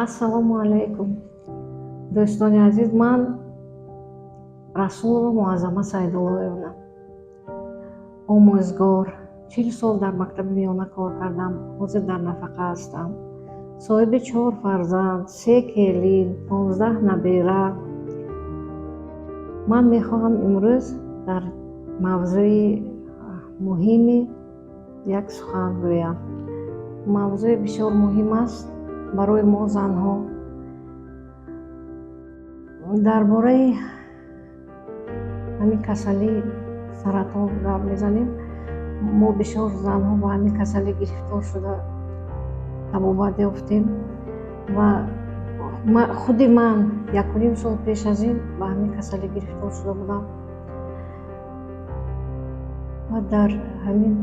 ассалому алайкум. Дӯстони азиз, ман Расулова Муаззама Сайдуллоевна, омӯзгор, 40 сол дар мактаби миёна кор кардам. ҳозир дар нафақа ҳастам. соҳиби 4 фарзанд, 3 келин, 15 набира. ман мехоҳам имрӯз дар мавзӯи муҳими як сухан гӯям. мавзӯи бисёр муҳим аст барои мо занҳо. дар бораи ҳамин касали саратон гап мезанем. мо бисёр занҳо ба ҳамин касалӣ гирифтор шуда табобат ёфтем ва худи ман 1.5 сол пеш аз ин ба ҳамин касалӣ гирифтор шуда будам ва дар ҳамин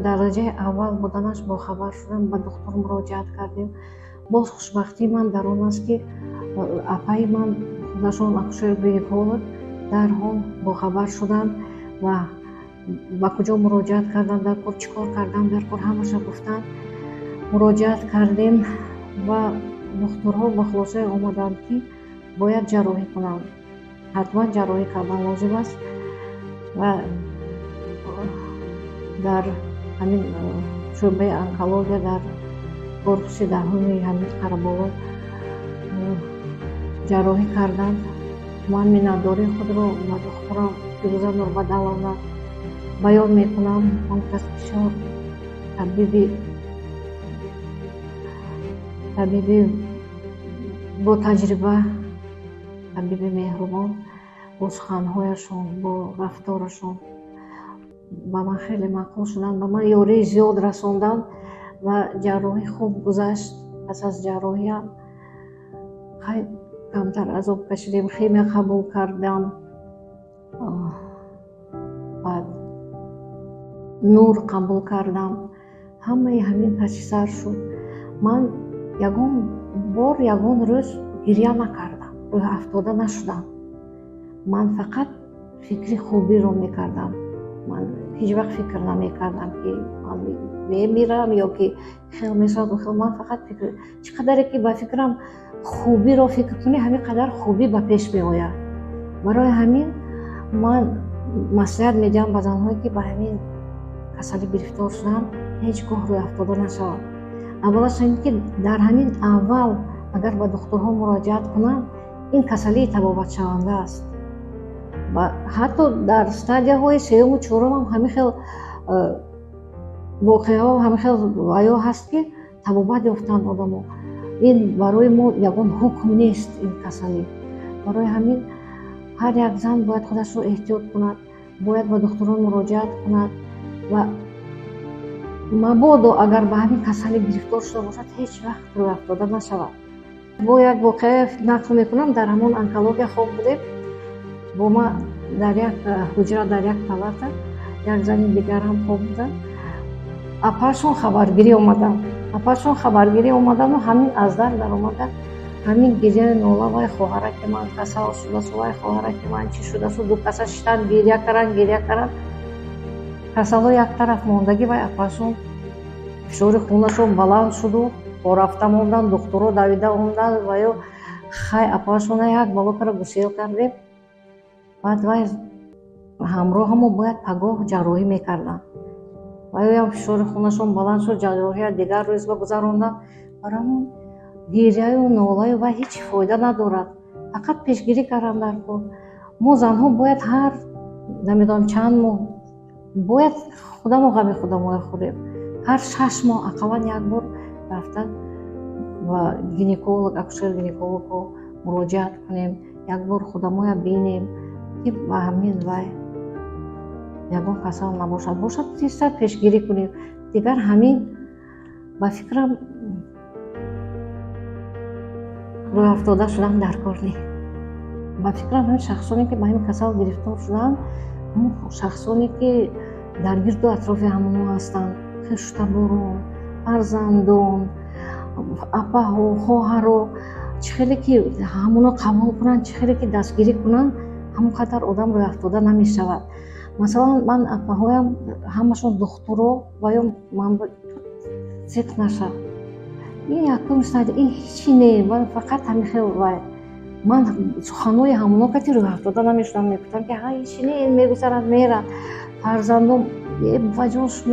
дараҷаи аввал буданаш бохабар шудам, ба духтур муроҷиат кардем. боз хушбахтии ман дар он аст, ки апаи ман худашон акушер-гинеколог дарҳол бохабар шуданд ва ба куҷо муроҷиат кардам, дар кор чӣ кор кардам, дар кор ҳамаша гуфтанд. муроҷиат кардем ва духтурҳо ба хулосае омаданд, ки бояд ҷарроҳӣ кунанд. ҳатман ҷарроҳӣ кардан лозим аст ва дар ҳамин шӯъбаи онкология дар корпуси дарҳуми ҳамин қараболо ҷарроҳӣ карданд. ман миннатдории худро ба духтурам Фирӯза Нурбадаловна баён мекунам. он кас бисёр табиби бо таҷриба, табиби меҳрубон, бо суханҳояшон, бо рафторашон ба ман хеле маъқул шуданд, ба ман ёрии зиёд расонданд ва ҷарроҳӣ хуб гузашт. пас аз ҷарроҳиам камтар азоб кашидем, химия қабул кардам, баъд нур қабул кардам. ҳамаи ҳамин паси сар шуд. ман ягон рӯз гирья накардам, рӯҳафтода нашудам. ман фақат фикри хубиро мекардам. ман ҳеҷ вақт фикр намекардам, ки ман мемирам ё ки хел мешавад. ман фақат фикр, чӣ қадаре ки ба фикрам хубиро фикр кунӣ, ҳамин қадар хубӣ ба пеш меояд. барои ҳамин ман маслиҳат медиҳам ба занҳое, ки ба ҳамин касалӣ гирифтор шуданд, ҳеҷ гоҳ рӯйафтода нашавад. аввалаш ин ки дар ҳамин аввал агар ба духтурҳо муроҷиат кунанд, ин касалии табобатшаванда аст. ва ҳатто дар стадияҳои сеюму чорумам ҳамин хел воқеаҳо, ҳамин хел аё ҳаст, ки табобат ёфтанд одамо. ин барои мо ягон ҳукм нест ин касалӣ. барои ҳамин ҳар як зан бояд худашро эҳтиёт кунад, бояд ба духтурон муроҷиат кунад ва мабодо агар ба ҳамин касалӣ гирифтор шуда бошад, ҳеҷ вақт рӯйафтода нашавад. бо як воқеа нақл мекунам. дар ҳамон онкология хоб будем, бо ма дар як ҳуҷра, дар як палата як зани дигар ҳам хоб буданд. апаашон хабаргирӣ омадану ҳамин аз дар даромада ҳамин гирьяи нола: вай хоҳараки ман касал шудасу, вай хоҳараки ман чӣ шудасу. ду каса шитанд, гирья каранд. касало як тараф мондагӣ, вай апаашон фишори хунашон баланд шуду порафта монданд, духтуро давида монданд ва ё хай апаашона як балокара гусел кардем. баъд вай ҳамроҳамо бояд пагоҳ ҷарроҳӣ мекарданд. ваёям фишори хунашон баланд шуд, ҷарроҳия дигар рӯзба гузаронданд. барамон гирьяю нолаю вай ҳеҷ фоида надорад. фақат пешгирӣ кардам дар кор. мо занҳо бояд ҳар намедонам чанд моҳ бояд худамо ғами худамоя хӯрем. ҳар 6 моҳ ақаллан як бор рафта ба гинеколог, акушер-гинекологҳо муроҷиат кунем. як бор худамоя бинем, ки ба ҳамин вай ягон касал набошад. тезтар пешгирӣ кунем. дигар ҳамин ба фикрам рӯйафтода шудан дар кор не. ба фикрам ҳамин шахсоне ки ба ҳамин касал гирифтор шуданд, ҳамон шахсоне ки дар гирду атрофи ҳамонҳо ҳастанд: хештаборон, фарзандон, апаҳо, хоҳаро. чӣ хеле ки ҳамонҳо қабул кунанд, чӣ хеле ки дастгирӣ кунанд, ҳамон қадар одам рӯйафтода намешавад. масалан, ман апаҳоям ҳамашон духтуро ва ё ман сиқ наша. این یکم استاد این هیچی نه من فقط همین خیلی وای من سخنوی همونا کتی رو هفتاده نمیشتم میگفتم که ها هیچی نه این میگذارد میرد فرزندم وجهش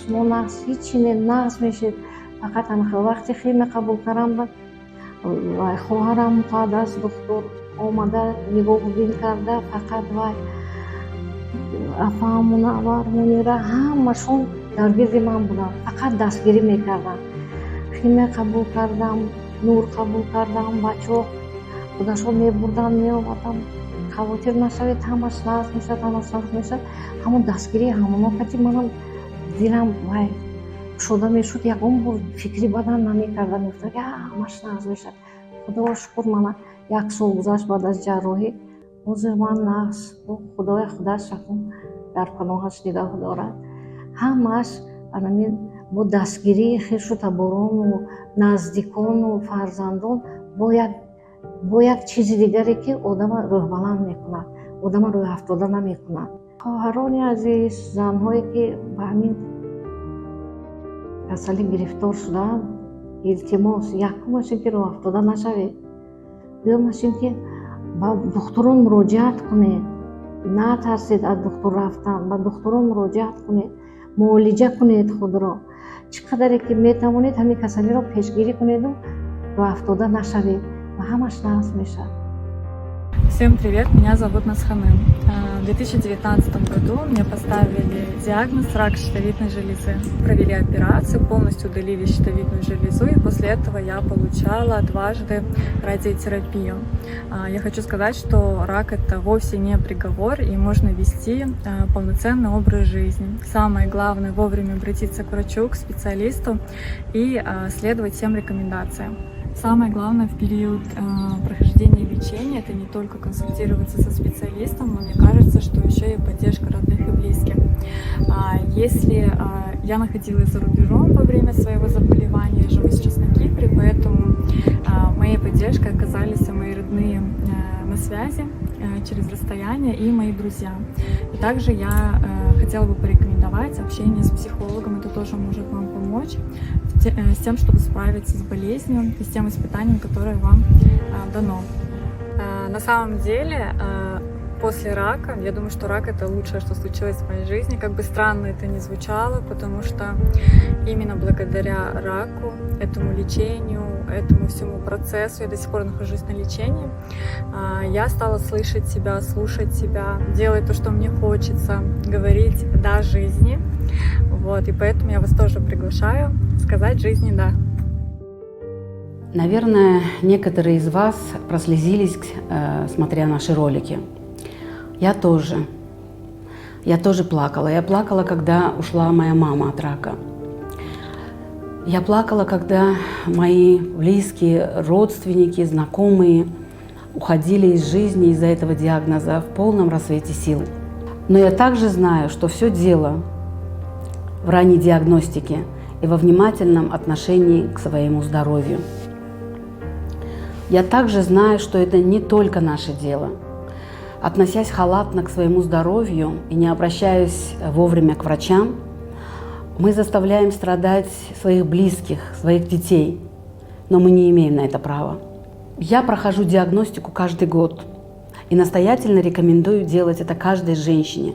مناس هیچی نه ناز میشید فقط همین خیلی وقتی خیلی قبول کردم وای خواهرم بعد از دکتر آمده نگاه بین کرده فقط وای افهمون آوارمونی را همشون درگیر من بودن فقط دستگیری میکردن خیلی قبول کردم نور قبول کردم بچه خودشون میبردن میآوردم خواطر نشوید همش ناز میشد همون دستگیری همون کتی منم دیلم وای شده میشد یکم بود فکری بدن نمیکردم میفتم که همش ناز میشد خدا شکر من یک سال گذشت بعد از جراحی حضور من ناز خدای شکر در پناهش نگاه دارد همش همین با دستگیری خویش و تباران و نزدیکان و فرزندان با یک چیز دیگری که آدم روح بلند میکند آدم روح افتاده نمیکند خواهران عزیز زنهایی که به همین کسلی گرفتار شدن التماس یکمش این که روح افتاده نشوید دومش این که با دکتران مراجعت کنید نه ترسید از دکتر رفتن با دکتران مراجعت کنید معالجه کنید خود را چقدر که میتوانید همین کسلی را پیشگیری کنید و روح افتاده نشوید و همش ناز میشه. Всем привет, меня зовут Насханым. В 2019 году мне поставили диагноз рак щитовидной железы. Провели операцию, полностью удалили щитовидную железу, и после этого я получала дважды радиотерапию. Я хочу сказать, что рак это вовсе не приговор, и можно вести полноценный образ жизни. Самое главное вовремя обратиться к врачу, к специалисту и следовать всем рекомендациям. Самое главное в период прохождения лечения это не только консультироваться со специалистом, но мне кажется, что еще и поддержка родных и близких. Если я находилась за рубежом во время своего заболевания, я живу сейчас на Кипре, поэтому моей поддержкой оказались мои родные на связи через расстояние и мои друзья. И также я хотела бы порекомендовать общение с психологом, это тоже может вам помочь с тем, чтобы справиться с болезнью и с тем испытанием, которое вам дано. На самом деле, после рака, я думаю, что рак это лучшее, что случилось в моей жизни, как бы странно это ни звучало, потому что именно благодаря раку, этому лечению, этому всему процессу, я до сих пор нахожусь на лечении, я стала слышать себя, слушать себя, делать то, что мне хочется, говорить «да» жизни. Вот, и поэтому я вас тоже приглашаю сказать жизни «да». Наверное, некоторые из вас прослезились, смотря наши ролики. Я тоже. Я тоже плакала. Я плакала, когда ушла моя мама от рака. Я плакала, когда мои близкие, родственники, знакомые уходили из жизни из-за этого диагноза в полном рассвете сил. Но я также знаю, что все дело в ранней диагностике и во внимательном отношении к своему здоровью. Я также знаю, что это не только наше дело. Относясь халатно к своему здоровью и не обращаясь вовремя к врачам, мы заставляем страдать своих близких, своих детей, но мы не имеем на это права. Я прохожу диагностику каждый год и настоятельно рекомендую делать это каждой женщине.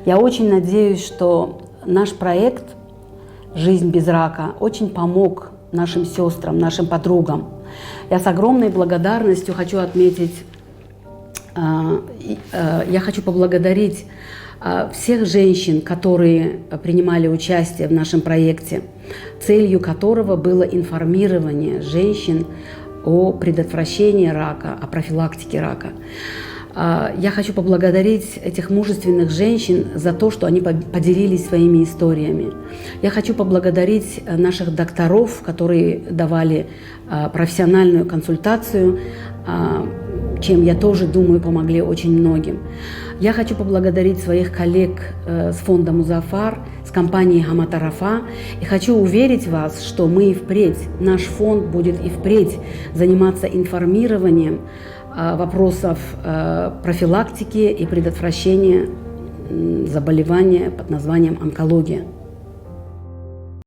Я очень надеюсь, что наш проект «Жизнь без рака» очень помог нашим сестрам, нашим подругам. Я с огромной благодарностью хочу отметить, я хочу поблагодарить всех женщин, которые принимали участие в нашем проекте, целью которого было информирование женщин о предотвращении рака, о профилактике рака. Я хочу поблагодарить этих мужественных женщин за то, что они поделились своими историями. Я хочу поблагодарить наших докторов, которые давали профессиональную консультацию, чем, я тоже думаю, помогли очень многим. Я хочу поблагодарить своих коллег с фонда Музафар, с компанией Хаматарафа, и хочу уверить вас, что мы и впредь, наш фонд будет и впредь заниматься информированием вопросов профилактики и предотвращения заболевания под названием онкология.